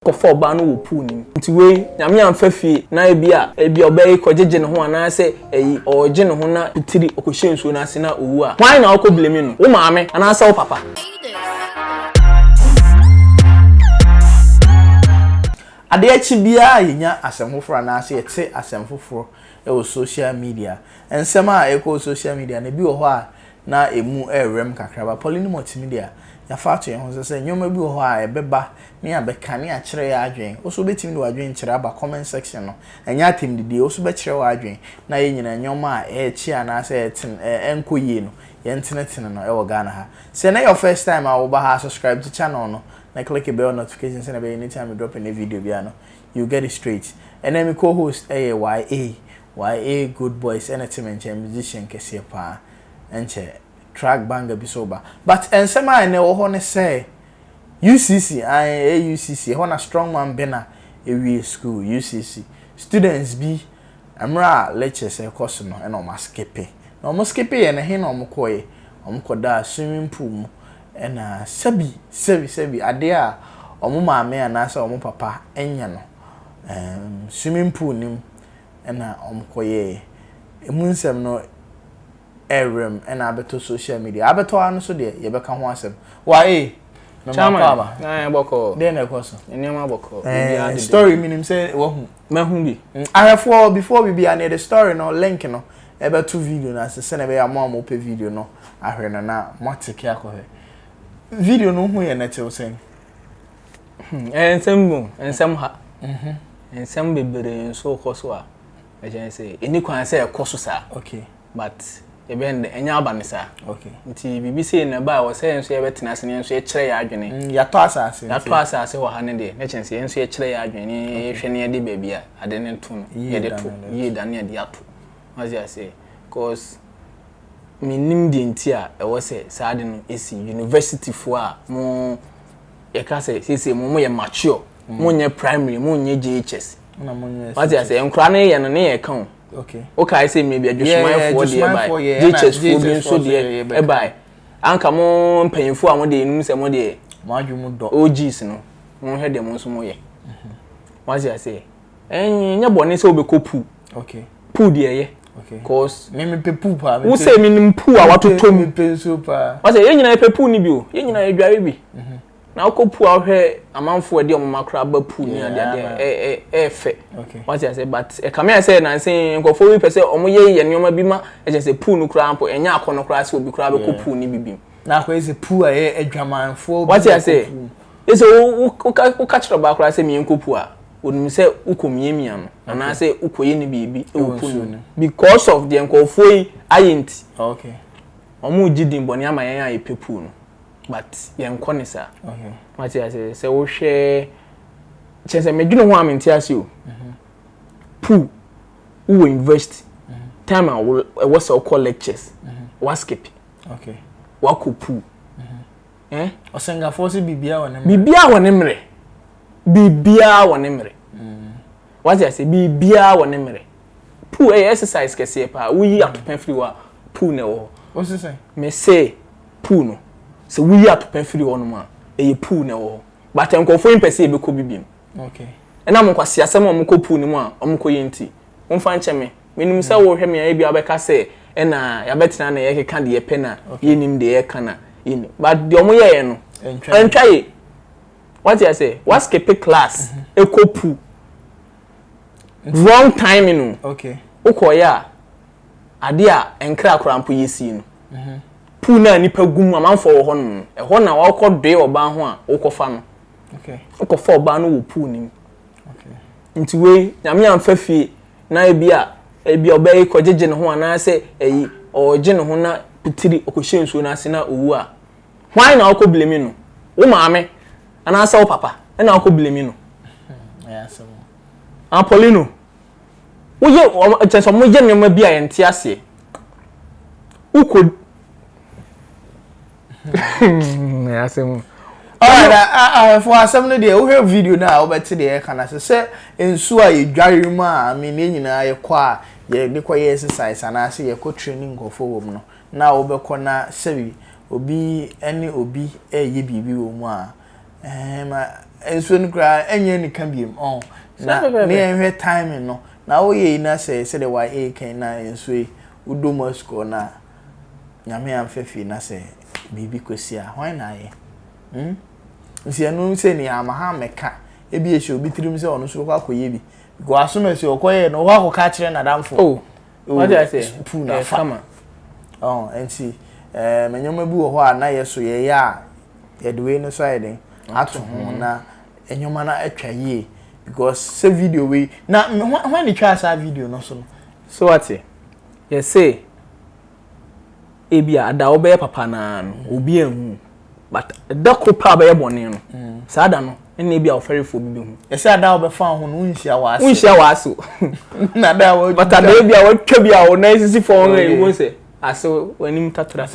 Kɔfa ɔbaa no wɔ pool no mu. Nti wei Nyame amfa fie na ebia ebia ɔbaa yi kɔgyegye ne ho anaasɛ ɛyi ɔɔgye ne ho na pitiri ɔkɔhyɛ nsuo no ase na owu a, hwan na wokɔ blame no? Wo maame anaasɛ wo papa? Adeɛ kye biara yɛnya asɛm foforɔ anaasɛ yɛte asɛm foforɔ wɔ social media. Nsɛm a ɛkɔ wɔ social media no ebi wɔ hɔ a na emu rewɛm kakra but Pauline Multimedia yɛafa ato yɛn ho so sɛ nneɛma bi wɔ hɔ a ɛbɛba ne yɛabɛka ne yɛakyerɛ yɛn adwene. Wo nso wobɛtumi de w'adwene kyerɛ aba comment section no. Ɛnyɛ atɛmdidie, wo nso bɛkyerɛ w'adwene na yɛn nyinaa nneɛma a ɛrekye anaasɛ ɛten ɛnkɔ yie no yɛntenetene no wɔ Ghana ha. Sɛ ɛnɛ yɛ wo first time a woba ha a subscribe to channel no na click bell notification sɛdeɛ ɛbɛyɛ anytime me drop any video biara no you get it straight. Ɛnɛ me co-host yɛ YA YA good boys ɛna ɛte me nkyɛn musician kɛseɛ paa ɛnkyɛ track banger bi so ba but nsɛm a ɛnɛ ɛwɔ hɔ ne sɛ UCC ae ɛyɛ UCC ɛhɔ na strong man Bena ɛwie school UCC students bi mmerɛ a lectures ɛkɔ so no ɛna wɔn askipe na wɔn skipe yɛ no ɛhe na wɔn kɔɛ wɔn kɔdaa swimming pool mu ɛna sɛbi sɛbi sɛbi adeɛ a wɔn maame anaasɛ wɔn papa ɛnyɛ no ɛɛm swimming pool no mu na wɔkɔyɛeɛ. Ɛmu nsɛm no ɛrewɛm na abɛtɔ social media. Abɛtɔ ara no so deɛ yɛbɛka ho asɛm. Wa ee, mema kɔ aba. Chairman, bɔkɔɔ. Deɛ na ɛkɔ so? Nneɛma bɔkɔɔ. Biribiara deda. Story menim sɛ wahu. Mahu bi. Ahwɛfoɔ before biribiara no yɛde story no link no ɛbɛto video no ase sɛdeɛ ɛbɛyɛ a mo a mopɛ video no ahwɛ no na moateke akɔhwɛ. Video no wohu yɛ no ɛte wo sɛn? Ɛyɛ nsɛm mu, nsɛm ha. Nsɛm bebree nso rekɔ so a, ɛkyerɛ sɛ ɛni kwan sɛ ɛkɔ so saa. Okay. But yɛbɛyɛ no dɛ, ɛnyɛ aba no saa. Okay. Nti biribi sei na ɛba a, ɛwɔ sɛ yɛn nso yɛbɛtena ase na yɛn nso yɛkyerɛ yɛn adwene. Yɛatɔ asase nti. Yɛatɔ asase wɔ ha no deɛ, na kyerɛ sɛ yɛn nso yɛkyerɛ yɛn adwene na yɛhwɛ na yɛde baabi a ade no to no, yɛde to. Yie da no yɛde ato. Wate aseɛ? Cause mennim deɛ nti a ɛwɔ sɛ saa ade no ɛsi. Universityfoɔ a mo yɛka sɛ seesei mo moyɛ mature mm. monyɛ primary monyɛ JHS wate ase nkora no yɛ no ne yɛ ka o wokae sɛ mmerɛ bi adwosomanfoɔ deɛ bae JHS foɔ bi nso deɛ ɛbae anka mo mpanyinfoɔ a mo deɛ enum sɛ mo deɛ OGs no monhwɛ deɛ mo nso moyɛ mhm. wate ase ɛnyɛ bɔne sɛ wobɛkɔ pool okay. Pool deɛ ɛyɛ cause me mepɛ pool paa wo sɛ menim pool a watotɔ mu mepɛ nsuo paa wɔsɛ yɛn nyinaa yɛpɛ pool no bi o yɛn nyinaa yɛdware bi mhm. na wokɔ pool a wohwɛ amanfoɔ ɛde ɔmo makora aba pool ne adeɛ adeɛ ɛɛ ɛɛfɛ wɔte ase but ɛkame ayɛ sɛ nanse nkurɔfoɔ bi pɛ sɛ ɔmo yɛ yɛ nneɛma bi ma ɛkyɛ sɛ pool no koraa mpo ɛnyɛ akɔnɔ koraa sɛ obi koraa bɛkɔ pool no bi bi na akɔyɛ sɛ pool a ɛyɛ adwamanfoɔ bi wɔte ase Ese woka kyerɛ ɔbaa koraa sɛ meɛnkɔ pool a, onim sɛ wokɔ miamia no anaasɛ wokɔyɛ no biribi wɔ pool no mu because of deɛ nkurɔfoɔ yi ayɛ nti. Wɔn regye din bɔne ama yɛn a yɛpɛ pool no but yɛnkɔ ne saa. Wate aseɛ sɛ wohwɛ kyerɛ sɛ medwene ho a mente ase o. Mhm. Pool wowɔ university mhm. time a ɛwɔ sɛ wokɔ lectures mhm. waskip wakɔ pool. Eh? Ɔsɛnkafoɔ sɛ biribiara wɔ ne mmerɛ. Biribiara wɔ ne mmerɛ. Biribiara wɔ ne mmerɛ. Mm. Wate ase biribiara wɔ ne mmerɛ. Pool ɛyɛ exercise kɛseɛ paa. Woyi mm. atopɛ firi hɔ a pool na ɛwɔ hɔ. Wosi sɛ? Me se pool no sɛ woyi atopɛ firi hɔ nom a ɛyɛ pool na ɛwɔ hɔ. But nkurɔfoɔ yi mpɛ sɛ yɛbɛkɔ bi biom. Okay. Ɛnam nkwaseasɛm a wɔkɔ pool no mu a wɔkɔ yɛ nti. Momfa nkyɛ me. Menim sɛ wohwɛ me a ebia wobɛka sɛ ɛna yɛabɛtena na yɛkeka deɛ yɛpɛ na yɛnnim deɛ yɛka na yɛnnim. But deɛ wɔn yɛeɛ no, ɛntwa yie. Wate ase? Waskipe class ɛkɔ pool. Wrong timing o. Wokɔeɛ a, adeɛ a ɛnkra koraa mpo yɛsii no. Pool no a nnipa gu mu, amanfoɔ wɔ hɔnom no, ɛhɔ na wɔkɔdoe ɔbaa ho a wokɔfa no. Wokɔfa ɔbaa no wɔ pool no mu. Nti wei, Nyame amfa fie na ebia ebia ɔbɛyɛ kɔgyegye ne ho anaasɛ ɛyi ɔregye ne ho na pitiri ɔkɔhyɛ nsuo no ase na owu a, hwan na wokɔ blame no? Wo maame anaasɛ wo papa ɛna wokɔ blame no? Apolino, woyɛ kyerɛ sɛ wɔyɛ nneɛma bi a yɛnte aseɛ. Wokɔ asɛm. Alright, ahwɛfoɔ asɛm no deɛ wohwɛ video no a wobɛte deɛ ɛka no ase sɛ nsuo a yɛdware mu a I mean yɛn nyinaa yɛkɔ a yɛde kɔyɛ exercise anaasɛ yɛkɔ training nkurɔfoɔ wɔ mu no na wobɛkɔ na sɛbi obi ne obi reyɛ biribi wɔ mu a ɛɛm Nsuo no koraa ɛnyɛ anika biom ɔn na ne yɛnhwɛ timing no na woyɛ yi na sɛ sɛdeɛ YA kan na nsuo yi wodɔ mu asukɔ na Nyame amfa fie na sɛ biribi kɔsi a hwan na ayɛ hmm nti ɛno sɛ ni ama ha mɛka ebi ehyɛ obi tirim sɛ ɔno nso bɛkɔ akɔyɛ bi because asom asi ɔkɔyɛ no ɔkɔ akɔka akyerɛ n'adamfo oh wate ase puu na fa ɔn nti ɛɛ nneɛma bi wɔ hɔ a na yɛ so yɛyɛ a yɛde wei no nso ayɛ den ato ho na nneɛma no atwa yie because sɛ video wei na hwan ne twaa saa video no so no. So wate yɛse ebi a ada wobɛyɛ papa naa no obi anhu but da koro pɛ a wobɛyɛ bɔne no mm. saa da no ɛna ebi a ɔfɛrefoɔ bi bɛhu. Yɛsɛ ada a wobɛfa ho no wonhyia w'ase. Wonhyia w'ase na da a wɔatwa but ada ebi a wɔatwa bi a wɔn nan sisi fam no ewu sɛ. Ase w'anim tatra.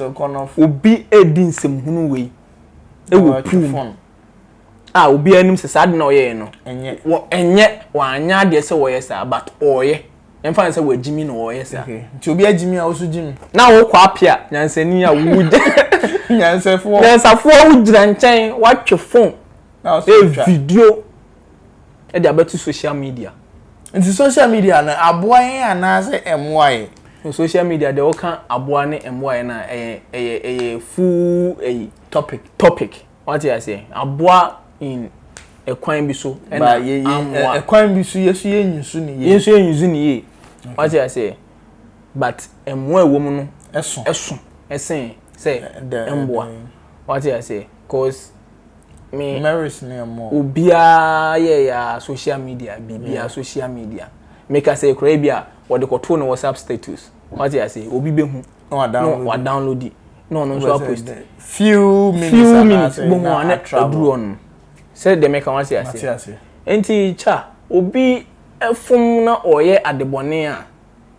Obi redi nsɛmhunu wei wɔ pool mu a obiara nim sɛ saa ade na ɔyɛɛ no ɛnyɛ wanyɛ adeɛ sɛ wɔyɛ saa but ɔyɛ ɛmfa ne sɛ wagyimi na ɔyɛ saa. Nti obi agyimi a woso gyimi. Na wokɔ apia nyansani a wogya nyansafoɔ nyansafoɔ wogyina nkyɛn watwe phone ɛ video de abɛto social media. Nti social media no aboa yɛn anaasɛ ɛmmoa yɛn? No social media deɛ woka aboa ne ɛmmoa yɛn a ɛyɛ ɛyɛ ɛyɛ full ɛyi. Topic. Topic wate aseɛ aboa in ɛkwan bi so ɛna ammoa. Ɛkwan bi so yɛ so yɛ nyusu ne yie. Yɛn nso yɛ nyusu ne yie wate aseɛ but ɛmmoa ɛwɔ mu no ɛso ɛso ɛsen sɛ ɛmboa wate aseɛ cause. me Mary's ne ɛmɔ. Obiara yɛ ya social media biribiara social media meka sɛ kura bi a wɔde kɔtoo ne WhatsApp status wate ase obi bɛhu na wa download na ɔno nso apost few minutes few minutes bohu a na aduru ɔno sɛ deɛ meka wate ase nti kya obi fom na ɔyɛ adebɔne a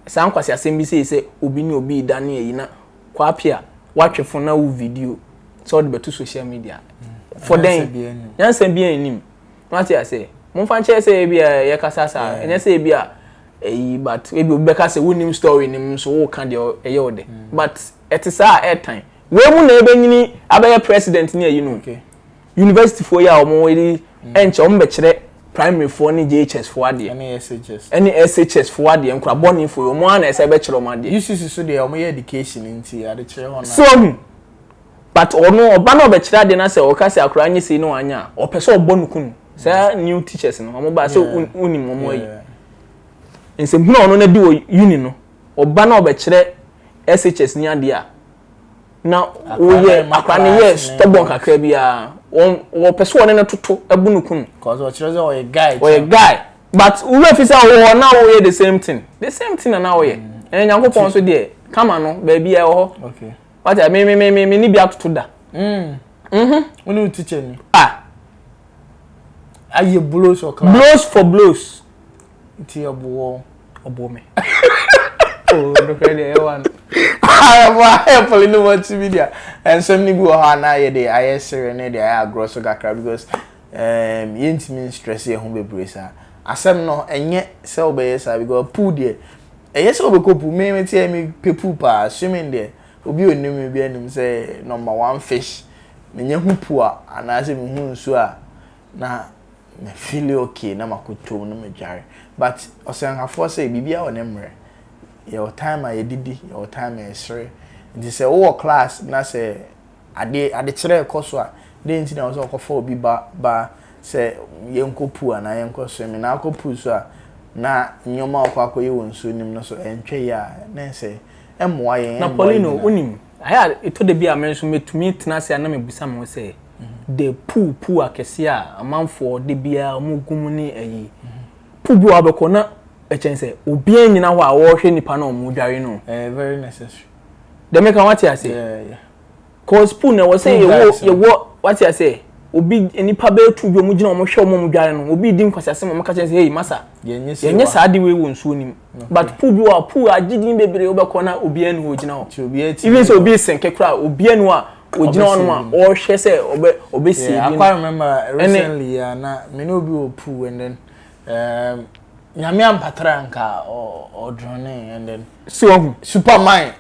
saa nkwasi asɛm bi sei sɛ obi ne obi da ne ayi na Kwapia watwe fo na wo video sɛ ɔde bɛto social media for dɛn nyansa bi nnim wate ase momfa nkyerɛ sɛ ebi a yɛkasa saa ɛnyɛ sɛ ebi a ɛyi but ebi obi bɛka sɛ wonim story nim nso woka deɛ ɛyɛ wo de but ɛte saa a ɛtan wei mu na ɛbɛnyini abɛyɛ president ne ayi no University foɔ yi a wɔn yi ɛnkyɛ wɔn bɛkyerɛ primary foɔ ne JHS foɔ adeɛ. Ɛne SHS. Ɛne SHS foɔ adeɛ nkura bɔne foɔ yi wɔn ara na ɛsɛ bɛkyerɛ wɔn adeɛ. UCC so deɛ wɔn yɛ education nti adekyerɛ hɔ na. So ɔhu but ɔno ɔba na ɔbɛkyerɛ adeɛ na sɛ ɔka sɛ akora nye sei na wanyɛ a ɔpɛ sɛ ɔbɔ no kunu saa new teachers no wɔn ba sɛ wonim wɔn ayi nsɛmhunu a ɔno na di wɔ uni no ɔba na ɔbɛkyerɛ SHS ni adeɛ a na woyɛ akora no yɛ stubborn kakra bi a wɔn wɔpɛ sɛ wɔne no toto ɛbu no kunu. Cause ɔkyerɛ sɛ ɔyɛ guy. Ɔyɛ guy but wura fi sɛ ɔwɔ hɔ na woyɛ the same thing the same thing na na woyɛ ɛnna Nyankopɔn nso deɛ kama no baabi a ɛwɔ hɔ. Okay. Wate me me me me me ni bi atoto da. Mm. Mhm. Wo ne wo teacher ni. Ah. Ayɛ blows for class. Blows for blows. Nti ɔbo Ɔbɔ me. Oh, nokorɛ deɛ ɛyɛ wa no. Ayɛfo ayɛ pɔli no multimedia. Nsɛm no bi wɔ hɔ a na yɛde ayɛ sere ne de ayɛ agorɔ so kakra because um, yɛntumi nstress yɛn ho bebree saa. Asɛm no ɛnyɛ sɛ wobɛyɛ saa because pool deɛ ɛyɛ sɛ wobɛkɔ pool me me teɛ me pɛ pool paa swimming deɛ obi onim me bi anim sɛ number one fish menyɛ hu pool a anaasɛ mehu nsuo a na me feeli okay na makɔtɔ mu na madware but ɔsɛnkafoɔ sɛ biribiara wɔ ne mmerɛ yɛwɔ time a yɛdidi yɛwɔ time a yɛsere nti sɛ wowɔ class na sɛ adeɛ adekyerɛ ɛkɔ so a dɛn nti na wɔ sɛ ɔkɔfa obi ba ba sɛ yɛnkɔ pool anaa yɛnkɔ swimming na akɔ pool so a na nneɛma a ɔkɔ akɔyɛ wɔ nsuo nim no so ɛntwa yi a na ɛsɛ ɛmmoa yɛn na Paulino wonim ayɛ a ɛtɔ da bi a me nso metumi tena ase a na mebisa me ho sɛ the pool pool akɛseɛ a amanfoɔ da biara wɔn gu mu ne ayi pool bi wɔ hɔ abɛkɔ na ɛkyɛn sɛ obiara nyina hɔ a wɔrehwɛ nipa na wɔn dware no. Ɛyɛ very necessary. Dɛm ɛka wate ase. Yeah, yeah. Cause pool na ɛwɔ sɛ yɛwɔ yɛwɔ wate ase obi nipa bɛyɛ tu bi wɔn gyina wɔn hwɛ wɔn wɔn dware no obi di nkwasi asɛm wɔn ka kyɛn sɛ hey masa yɛnyɛ saa de wei wɔ nsuo nim but pool bi wɔ a pool agye din bebree wobɛkɔ na obiara ni hɔ ogyina hɔ even sɛ obi senke koraa obiara ni hɔ a ogyina hɔ nom a ɔrehwɛ sɛ ɔbɛ ɔbɛ sie bi no. I quite remember recently yeah, na me ne obi wɔ pool and then um, nyame ampatra nka ɔdrɔne and then so ɔhu superman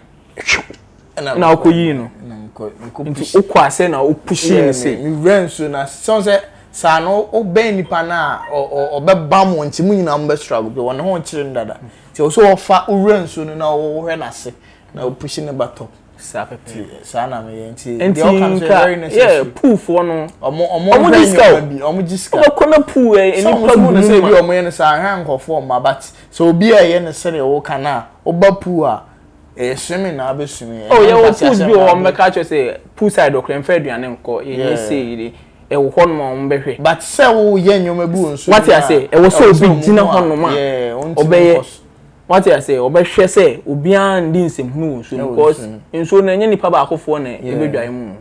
na ɔkɔ yii no nti wokɔ asɛ na wopushi no sei mewura nsuo na sɛ sɛ Saa no wobɛn nipa no a ɔbɛbam wo nti mo nyinaa mo bɛ struggle bi wɔ ne ho kyerɛ no dada. Nti ɛwɔ sɛ wɔfa wowura nsuo no na wohwɛ n'ase na wo push ne ba top. Saa pɛpɛɛpɛ. Saa na meyɛ nti deɛ ɔka no sɛ very necessary. Yeah, pool foɔ no. Ɔmo ɔmo ɔmo gye sika o. Ɔmo gye sika. Ɔmo kɔ na pool ɛ nipa gu mu ma. Sɛ ebi ɔmo yɛ no saa ahwɛ nkorɔfoɔ mma but sɛ obi a ɛyɛ no sɛdeɛ wɔka no a woba pool a ɛyɛ swimming na abɛ swimming. Oh yɛ wɔ pools bi wɔ hɔ ɔmo bɛka akyerɛ sɛ pool side ɔkora nfa aduane nkɔ yɛ nyɛ sei de ɛwɔ hɔ nom a ɔmo bɛhwɛ. But sɛ wo yɛ nneɛma bi wɔ nsuo mu a wate ase ɛwɔ sɛ obi gyina hɔ nom a ɔbɛyɛ. Wate aseɛ? Wɔbɛhwɛ sɛ obiara nndi nsɛmhunu wɔ nsuo no mu because nsuo no ɛnyɛ nipa baakofoɔ na ɛbɛdware mu.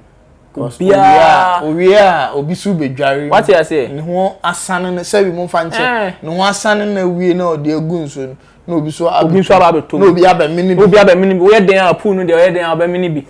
Obiara. Owie a obi so bɛdware mu. Wate aseɛ? Ne ho asane no sɛbi mo nfa nkyɛ. Ne ho asane no awie na ɔde agu nsuo no na obi so abɛtɔ. Obi nso aba abɛtɔ mu. Na obi abɛmene bi. Obi abɛmene bi. Woyɛ den a pool no deɛ ɔyɛ den a ɔbɛmene bi.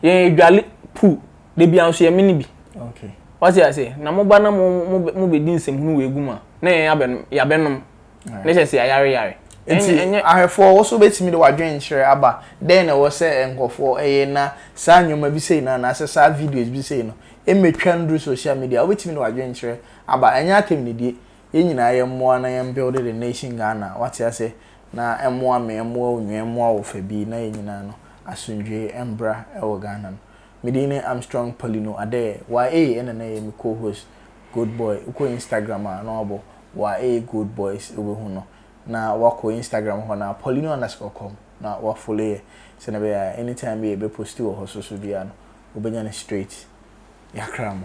Yɛn yɛdware pool da biara nso yɛmene bi. Okay. Wate aseɛ? Na moba na mo mo mobɛdi nsɛmhunu wɔ egu mu a na yɛn yɛabɛnom. Ne kyerɛ sɛ yɛayare yare. Nti ahwɛfoɔ wo nso wobɛtumi de w'adwenkyerɛ aba, dɛn na ɛwɔ sɛ nkurɔfoɔ yɛ na saa nneɛma bi sei no anaasɛ saa videos bi sei no mmɛtwa nnuru social media, wobɛtumi de w'adwenkyerɛ aba, ɛnyɛ atɛmnidie, yɛn nyinaa yɛmmoa na yɛn build the nation Ghana, wate aseɛ, na ɛmmoa me, ɛmmoa wo nua, ɛmmoa wo fa bi na yɛn nyinaa no asomdwoeɛ mbra wɔ Ghana no. Me din ne Armstrong Paulino Adeh, YA ɛna na ɛyɛ me co-host, Good Boy, wokɔ Instagram a na wabɔ Wae good boys wobɛhu no na wakɔ Instagram hɔ na Paulino underscore com na wa follow yɛ sɛnea ɛbɛyɛ a anytime bi a yɛbɛ post wɔ hɔ so so biara no wobɛnya no straight. Yɛakra mo.